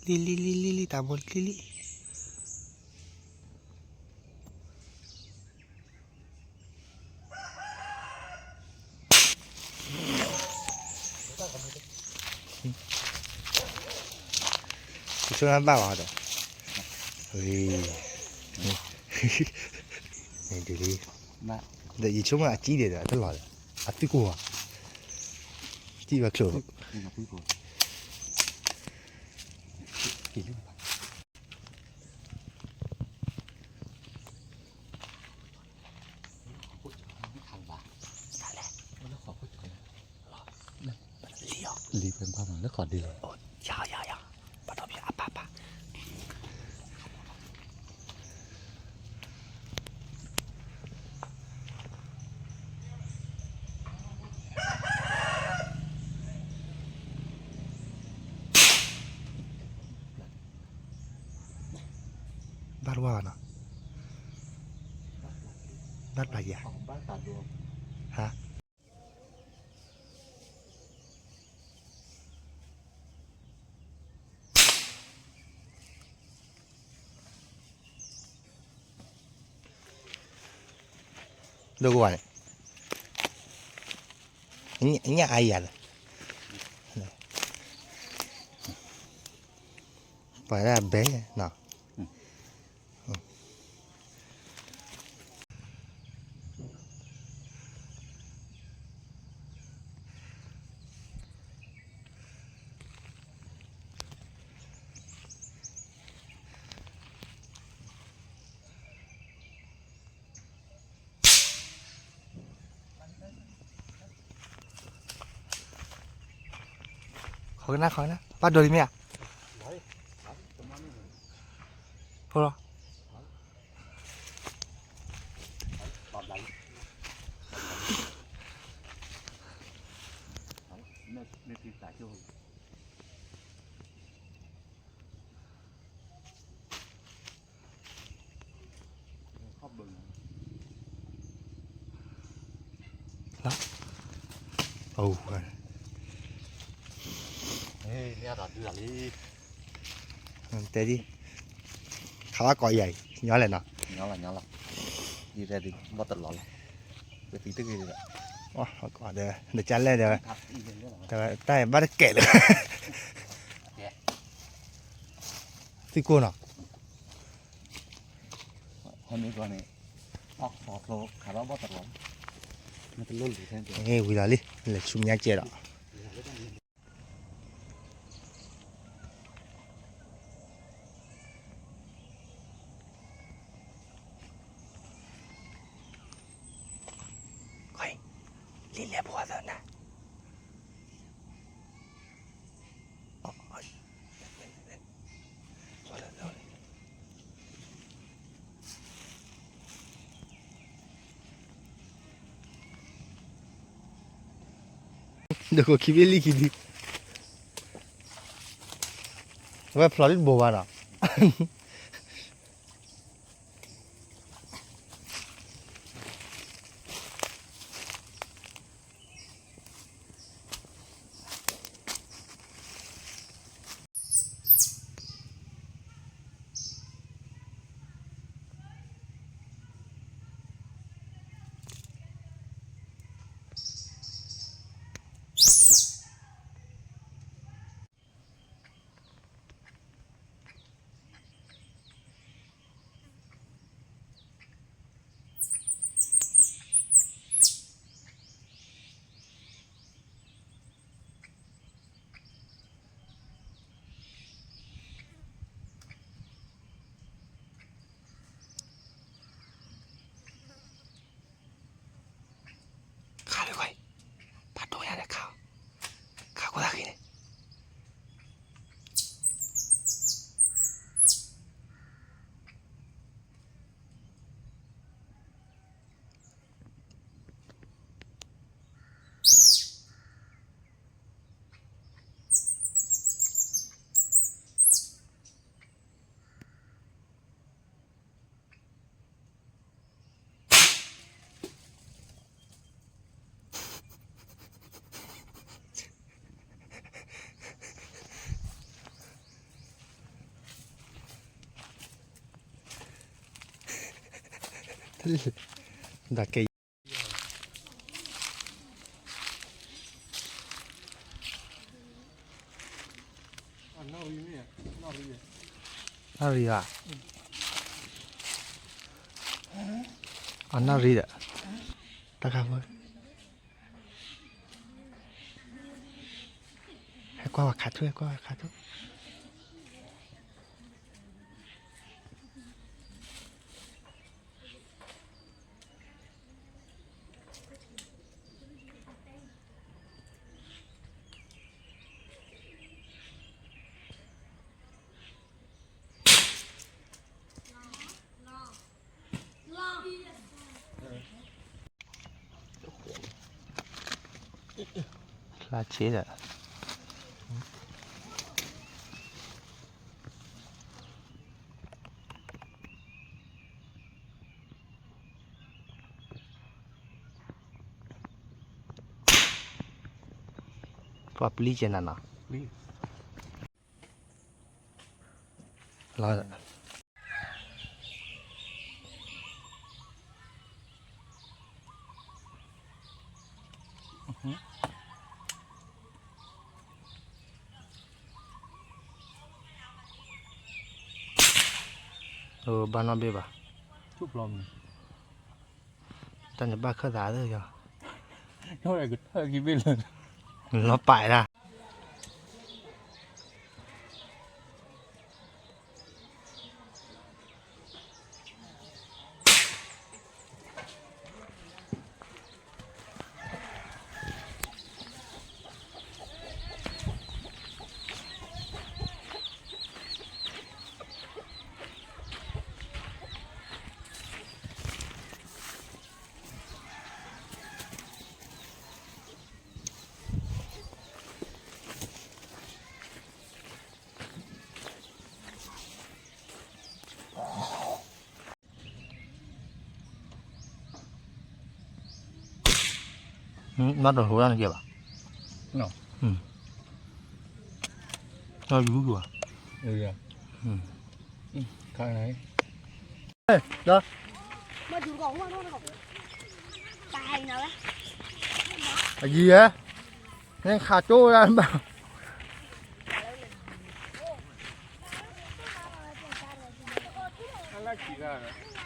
လံလံလံလံလံ တၢ်မိၢ်လံလံ. ယဆိကမိၣ်ဘၣ်ဘၣ်ဒီး, ဒ်လံ, ဒီးယဆိကမိၣ်အကံၣ်ဒဲးဒီး အတလီၤဒီး, အသွံၣ်ကိၢ်ဘၣ်, တံၢ်ဘၣ်ချိၣ်, လံဖဲကွၢ်မးလၢခီၣ်ဒ့လီၤ, ယၤယၤယၤ, ပာ်ထီၣ်ပယၤအပၢ်ပၢ် ဘၣ်တဝါဘၣ်နီၤ, ဘၣ်တပျၢ်ယၤ, ဟါ. ဒိၣ်ကဝါန့ၣ်, ညၣ်အါယၤလၢ, ပှၤဒၣ်ဘဲနီၤ. ခီကနၣ်ခီကနၣ် ပၢ်ဒိးလံမ့ၢ်ဧါ, ဖိလီၤ. လီၤ, အ, တဲဒ်, ခးဘၣ်ကိးယၤအံၤ ညီလဲၣ်နီၤ, ညီလီၤ, ဘီၣ်တလီၤလီၤ, ပသံတဂ့ၤဒီး, ဒီးကၠါလဲၣ်ဒီး, တၢ်ဘၣ်တကဲးလၢ, သံကိၢ်နီၤ. ဝံၤလီၤလံ လဲၤဆူညါကဲဒီး, လံလဲၤဖိသၢနၤ ဒိၣ်ခိၣ်ခံဘ့ၣ်လံခံဒံ, အဝဲဖျိးလံတဘိဘၣ်နီၤ. ဒၣ်ကဲ နီၣ်ရံၣ်ဧါ, အနီၣ်ရံၣ်ဒီး တၢ်ခါဖိ ဟဲကွၢ်ဝဲခးထူၣ် ဟဲကွၢ်ဝဲခးထူၣ်. ဖျါဆ့ဒီး ပှၤပျံၤကဲနၤနီၤ, လီၤ ဘၣ်နီၣ်ဘ့ၣ်ဘၣ်, တၢ်န့ၣ်ဘၣ်ခၢၣ်သးသ့ၣ်ယီၤ, လီၤပာ်ဒၣ်. မ့ၢ်တဟိးဒၣ်န့ၣ်ကဲဘၣ်, တၢ်ယူၤကဘၣ်, ခါန့ၣ် အယံၤဧၢ, နခးကၠိဒၣ်ဘၣ်, အလၢခံဂၤဒီး